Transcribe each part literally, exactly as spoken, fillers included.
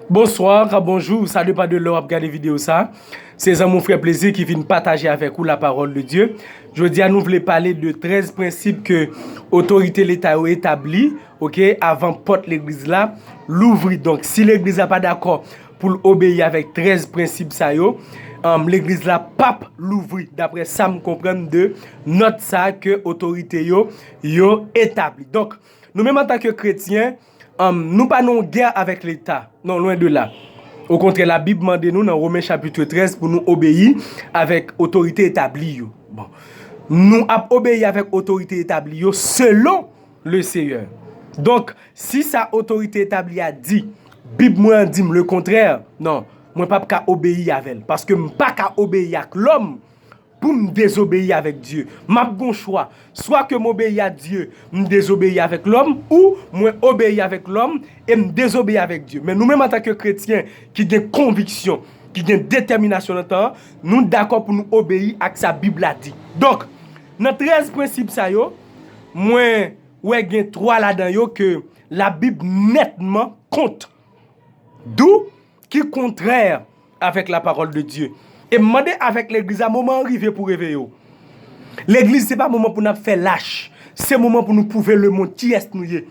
Bonsoir, bonjou, sa depann de lè w ap gade videyo sa. Se zanmi w frè Plezi ki vin pataje avèk ou la parole de Dieu. Jodi a nou vle pale de trèz prensip ke otorite leta yo etabli, oke, avan pòt legliz la louvri. Donk, si legliz la pa dakò pou l obeyi avèk trèz prensip sa yo, um, legliz la p ap louvri, daprè sa m konprann de nòt sa ke otorite yo, yo etabli. Donk, nou menm antanke kretyen, um, nou pa nan yon gè avèk leta. Non, lwen de la. Okontrè, Labib mande nou nan Women chapit trèz pou nou obeyi avèk otorite etabli yo. Bon. Nou ap obeyi avèk otorite etabli yo selon le Seyè. Donk, si sa otorite etabli a di, Bib mwen an di m le kontrè, non, mwen p ap ka obeyi avè l. Paske m pa ka obeyi ak lòm pou m dezobeyi avèk Dye. M ap gon chwa. Swa ke m obeyi a Dye, m dezobeyi avèk lòm, ou mwen obeyi avèk lòm e m dezobeyi avèk Dye. Men nou menm antanke kretyen ki gen konviksyon, ki gen detèminasyon nan tan an, nou dakò pou nou obeyi ak sa Bib la di. Donk, nan trèz prensip sa yo, mwen wè gen twa ladan yo ke Labib nètman kont. Dou ki kontrè avèk la parole de Dieu. E m mande avèk legliz la, moman an rive pou reveye w. Legliz, se pa moman pou n ap fè lach. Se moman pou nou pwouve lemonn kiyès nou ye.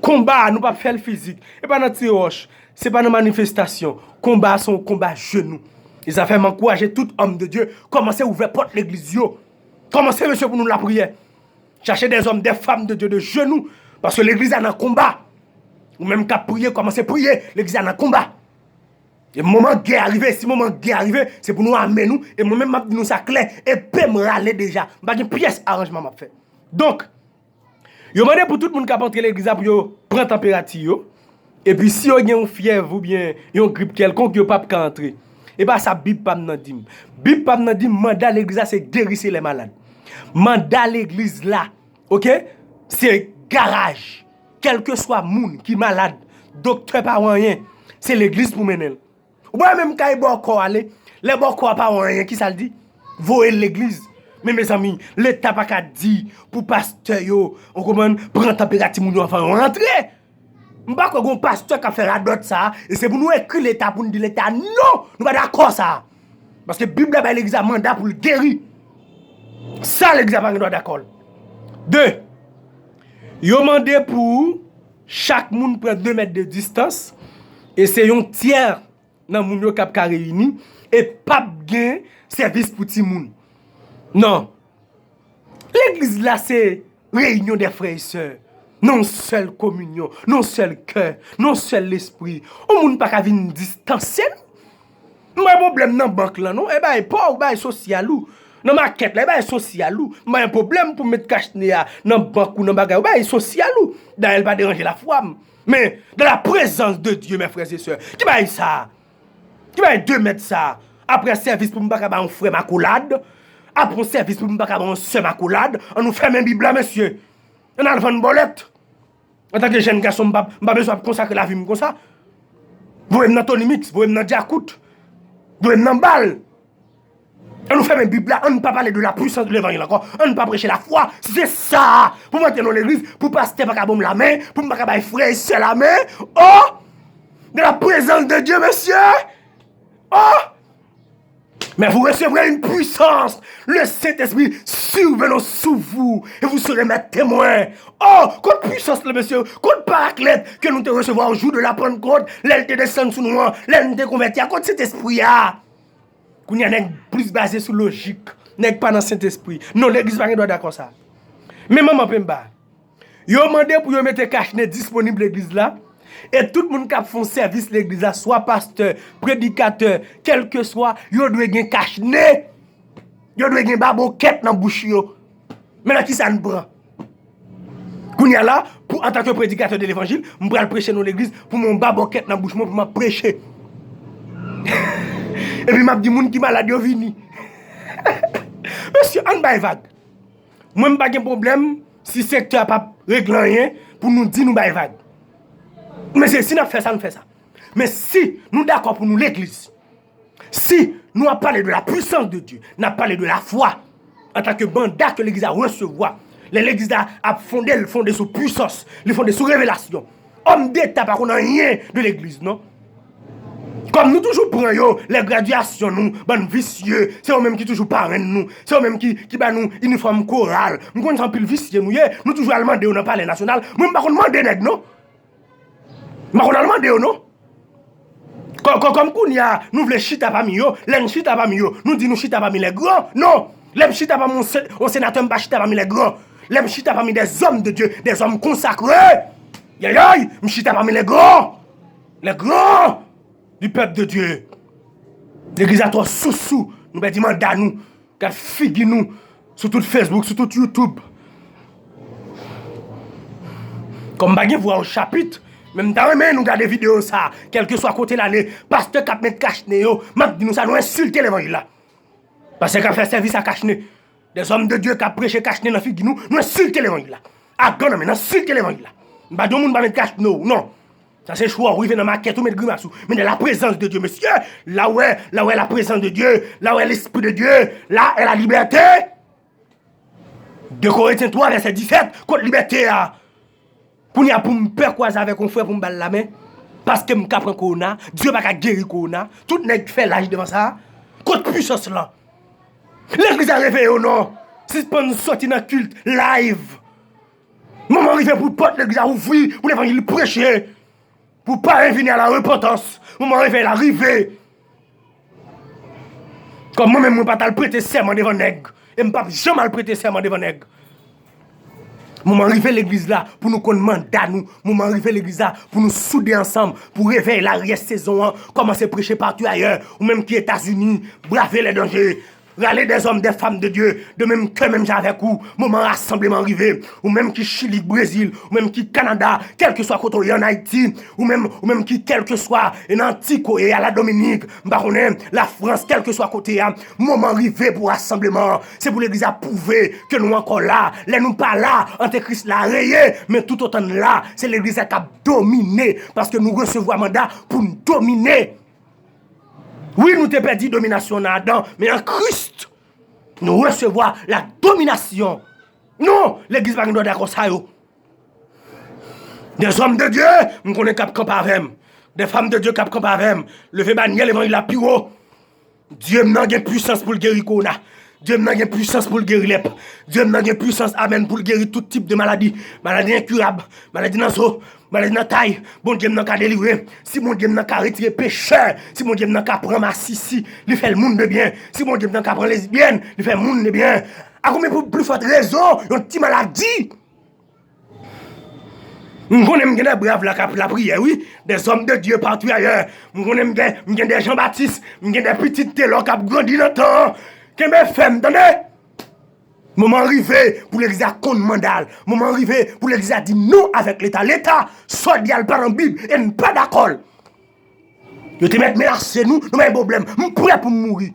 Konba a, nou p ap fè l fizik. E pa nan tire wòch. Se pa nan manifestasyon. Konba a se yon konba jenou. E sa fè m ankouraje tout homme de Dieu, kòmanse ouvè pòt legliz yo. Kòmanse, mesye, pou nou lapriyè. Chache des hommes, des femmes de Dieu de jenou. Paske legliz la nan konba. Ou menm k ap priye, kòmanse priye. Legliz la nan konba. E moman gè a rive, si moman gè a rive, se pou nou ame nou. E mwen menm, m ap di nou sa klè. Epe m rale deja. M pa gen pyès aranjman m ap fè. Donk, yo mande pou tout moun k ap antre legliz la pou yo pran tanperati yo. Epi si yo gen yon fyèv oubyen yon grip kèlkonk, yo p ap ka antre. E pa sa Bib pa m nan di m. Bib pa m nan di m manda legliz la se guérir les malades. Manda legliz la, oke, se garaj. Kèlkeswa moun ki malad, doktè pa wè anyen, se legliz pou mennen l. Ou pa wè menm kay bòkò a, lè, lè bòkò a pa wè anyen, kisa l di? Voye l legliz. Men mezanmi, leta pa ka di pou pastè yo, ou konprann, pran tanperati moun yo anvan yo rantre. M pa kwè gon pastè k ap fè radòt sa a, e se pou nou ekri leta pou n di leta non, nou pa dakò sa a. Paske Bib la bay legliz la manda pou l geri. Sa legliz la pa gen dwa dakò l. De, yo mande pou chak moun pran de mèt de distans, e se yon tyè nan moun yo k ap ka reyini, e p ap gen sèvis pou timoun. Non. Legliz la se reyinyon dè frè e sè. Nan yon sèl kominyon, nan yon sèl kè, nan yon sèl lespri. Yon moun pa ka vin distanse nou. M pa gen pwoblèm nan bank lan, non. E bagay pa w, bagay sosyal ou. Nan makèt la, e bagay sosyal ou. M pa gen pwoblèm pou m met kach ne a nan bank ou, nan bagay ou, bagay sosyal ou. Dayè, l pa deranje lafwa m. Men, dans la présence de Dieu, mes frères et sœurs, ki bagay sa a? Ki bagay de mèt sa a? Apre sèvis pou m pa ka ba yon frè m akolad, apre yon sèvis pou m pa ka ba yon sè m akolad, an nou fèmen Bib la, mesye. Ann al vann bòlèt. Antanke jèn gason, m pa, m pa bezwen ap konsakre lavi m konsa. Voye m nan Tony Mix, voye m nan Djakout, voye m nan bal. Ann nou fèmen Bib la, ann pa pale de la puissance de l'évangile ankò, ann pa preche lafwa. Si se sa pou m antre nan legliz, pou pastè pa ka ban m lamen, pou m pa ka bay frè e sè lamen, oh! Dans la présence de Dieu, mesye! Oh! Mais vous recevrez une puissance, le Saint-Esprit survenant sur vous, et vous serez mes témoins. Oh, kot pwisans la, mesye, kot paraklèt ke nou te resevwa o jou de la Pannkòt, lè l te desann sou nou an, lè nou te konvèti a, kot Sentespri a? Kounye a, nèg plis baze sou lojik, nèg pa nan Sentespri. Non, legliz pa gen dwa dakò sa. Men manman penba, yo mande pou yo mete kach ne disponib legliz la, e tout moun k ap fè yon sèvis legliz la, swa pastè, predikatè, kèlkeswa, yo dwe gen kach ne. Yo dwe gen babokèt nan bouch yo. Men nan kisa n pran? Kounye a la, pou, antanke predikatè de levanjil, m pral preche nan legliz pou m yon babokèt nan bouch mwen pou m ap preche. Epi m ap di moun ki malad yo vini. Mesye, ann bay vag. Mwen, m pa gen pwoblèm si sektè a p ap regle anyen pou nou di nou bay vag. Men se si n ap fè sa, nou fè sa. Men si nou dakò pou nou legliz, si nou ap pale de la puissance de Dieu, n ap pale de lafwa antanke manda ke legliz la resevwa. Lè legliz la ap fonde, l fonde sou pwisans, li fonde sou revelasyon. Òm deta pa konn anyen de legliz, non. Kòm nou toujou pran yo, lè gradyasyon nou, bann visye, se yo menm ki toujou parenn nou, se yo menm ki, ki ba nou inifòm koral. M konn se anpil visye nou ye, nou toujou al mande yo nan Palè Nasyonal. Mwen, m pa konn mande nèg, non. M pa konn al mande yo, non. Kò-, kò-, kòm kounye a, nou vle chita pami yo, lè n chita pami yo, nou di nou chita pami les grands. Non! Lè m chita pami yon se-, yon senatè, m pa chita pami les grands. Lè m chita pami des hommes de Dieu, des hommes consacrés, yayay, m chita pami les grands. Les grands du peuple de Dieu. Legliz la twò sousou, nou pèdi manda nou. Gad figi nou sou tout Facebook, sou tout YouTube. Kòm m pa gen vwa o chapit, men m ta renmen nou gade videyo sa, kèlkeswa kote l ale, pastè k ap met kachne yo, m ap di nou sa, nou ensilte levanjil la. Pastè k ap fè sèvis a kachne, des hommes de Dieu k ap preche kachne nan figi nou, nou ensilte levanjil la. Agan nan men, nou ensilte levanjil la. M pa di yon moun pa met kachne w, non. Sa se chwa w rive nan makèt ou met grimas ou. Men de la présence de Dieu, mesye. La wè, la wè la présence de Dieu. La wè l'esprit de Dieu. La est la liberté. De Korentyen twa, vèsè disèt, kot libète a? Kounye a pou m pè kwaze avèk yon frè pou m ba l lamen, paske m ka pran kowona, Dye pa ka geri kowona, tout nèg fè laj devan sa, kot pwisans lan? Legliz la reveye w non, sispann sòti nan kilt live. Moman rive pou pòt legliz la ouvri, pou levanjil preche, pou paren vini a la repantans. Moman revèy la rive. Kòm mwen menm, mwen pa t al prete sèman devan nèg. E m p ap janm al prete sèman devan nèg. Moman rive legliz la pou nou konn manda nou. Moman rive legliz la pou nou soude ansanm, pou revèy la, rès sezon an, kòmanse preche partou ayè. Ou menm ki Etazini, brave les dangers. Rale des hommes, des femmes de Dieu, de menm kè, menm jan avèk ou. Moman rasanbleman rive. Ou menm ki Chili, Brezil, ou menm ki Kanada, kèlkeswa kote w ye ann Ayiti, ou menm, ou menm ki kèlkeswa e nan Antiko e a la Dominik, m pa konnen, Lafrans, kèlkeswa kote a, moman rive pou rasanbleman an. Se pou legliz la pwouve ke nou ankò la. Lè nou pa la, antikris la reye, men toutotan n la, se legliz la k ap domine, paske nou resevwa manda pou n domine. Wi, nou te pèdi dominasyon nan Adan, men an Kris, nou resevwa la dominasyon. Non, legliz pa gen dwa dakò sa yo. Des hommes de Dieu, m konnen k ap kanpe avè m. Des femmes de Dieu k ap kanpe avè m. Leve banyè levanjil la pi wo. Dye m nan gen pwisans pou l geri kowona. Dye m nan gen pwisans pou l geri lèp. Dye m nan gen pwisans, amèn, pou l geri tout tip de maladi. Maladi enkirab, maladi nan zo, maladi nan tay. Bondye m nan ka delivre. Si Bondye m nan ka retire pechè, si Bondye m nan ka pran masisi, li fè l moun de byen. Si Bondye m nan ka pran lesbyèn, li fè moun de byen. A konbyen pou pli fòt rezon yon ti maladi? M konnen m gen de brav la k ap lapriyè, wi. Des hommes de Dieu partout ailleurs. M konnen m gen, m gen de Jean Baptiste, m gen de pitit Telò k ap grandi nan tan an. Kenbe fèm, tande! Moman rive pou legliz la konn manda l. Moman rive pou legliz la di non avèk Leta. Leta, sa w di a l pa nan Bib e n pa dakò l. Yo te mèt menase nou, nou pa gen pwoblèm. M prè pou m mouri.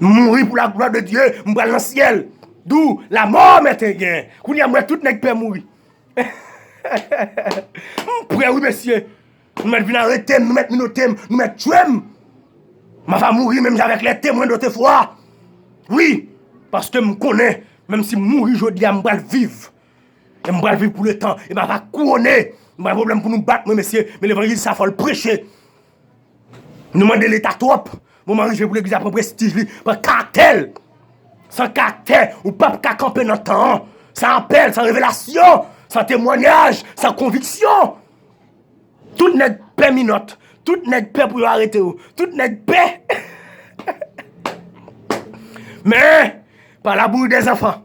M mouri pou la glwa de Dye, m pral nan syèl. Dou, la mort m'est égal. Kounye a, m wè tout nèg pè mouri. M prè, wi, mesye. Nou mèt vin arete m, nou mèt minote m, nou mèt tchwe m. M ava mouri menm jan avèk les témoins d'autrefois. Wi, paske m konnen, menm si m mouri jodi a, m pral viv. E m pral viv pou letan. E m ava kouwone. M pa gen pwoblèm pou nou bat mwen, mesye. Men levanjil sa, fò l preche. Nou mande Leta twòp. Moman rive pou legliz la pran prestij li, pran karaktè l. San karaktè, ou p ap ka kanpe nan tan an. San apèl, san revelasyon, san temwayaj, san konviksyon. Tout nèg pè minòt. Tout nèg pè pou yo arete yo. Tout nèg pè. Men, pa la bouille des enfants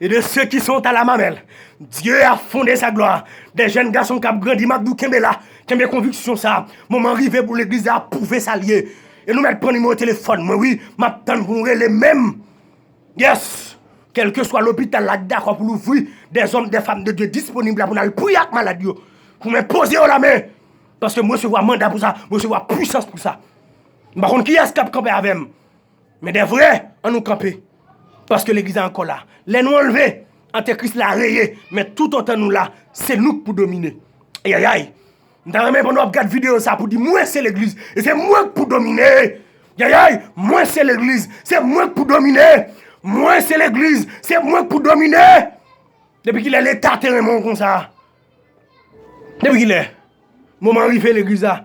et de ceux qui sont à la mamelle, Dieu a fondé sa gloire. De jèn gason k ap grandi, m ap di w kenbe la, kenbe konviksyon sa. Moman rive pou legliz la pwouve sa l ye. E nou mèt pran nimewo telefòn mwen, wi, m ap tann pou nou rele menm. Yes! Kèlkeswa lopital la dakò pou louvri, des hommes, des femmes de Dieu disponib la pou n al priye ak malad yo. Pou m enpoze yo lamen. Paske m resevwa manda pou sa, m resevwa pwisans pou sa. M pa konn kiyès k ap kanpe avè m. Men de vrè, ann nou kanpe. Paske legliz la ankò la. Lè nou anlve, antikris la reye. Men toutotan nou la, se nou k pou domine. Ayayay. M ta renmen pandan w ap gad videyo sa pou di, mwen se legliz, e se mwen k pou domine. Yayay, mwen se legliz, se mwen k pou domine. Mwen se legliz, se mwen k pou domine. Depi kilè Leta te renmen w konsa? Depi kilè? Moman rive legliz la.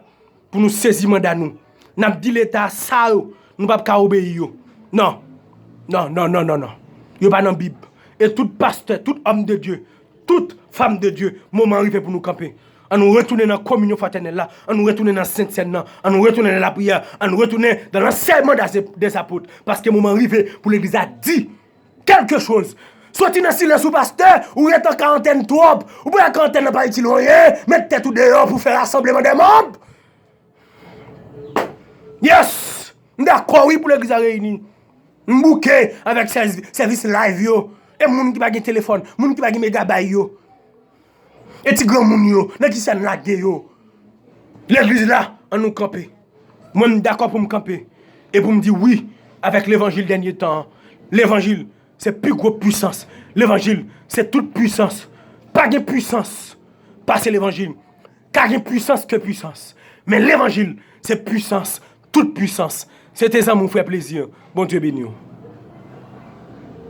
pou nou sezi manda nou. N ap di Leta sa yo, nou p ap ka obeyi yo. Non. Non, non, non, non, non. Yo pa nan Bib. E tout pastè, tout homme de Dieu, tout femme de Dieu, moman an rive pou nou kanpe. An nou retounen nan kominyon fratènèl la, an nou retounen nan Sent Sèn nan, an nou retounen nan lapriyè, an nou retounen dans l'enseignement des, des apôtres, paske moman an rive pou legliz la di kèlke choz. Soti nan silans ou pastè, ou ret an karantèn twòp, ou pa karantèn nan pa itil anyen, met tèt ou deyò pou fè rasanbleman dè manb. Yes! M dakò wi pou legliz la reyini. M bouke avèk sèvis, sèvis live yo. E moun ki pa gen telefòn, moun ki pa gen megabay yo. E ti granmoun yo, nan ki sa n lage yo? Legliz la, an nou kanpe. Mwen m dakò pou m kanpe. E pou m di wi avèk levanjil dènye tan an. Levanjil se pi gwo pwisans. Levanjil se tout pwisans. Pa gen pwisans pase levanjil. Ka gen pwisans ke pwisans. Men levanjil se pwisans, tout pwisans. Se te zanmi w frè Plezi. Bondye beni w.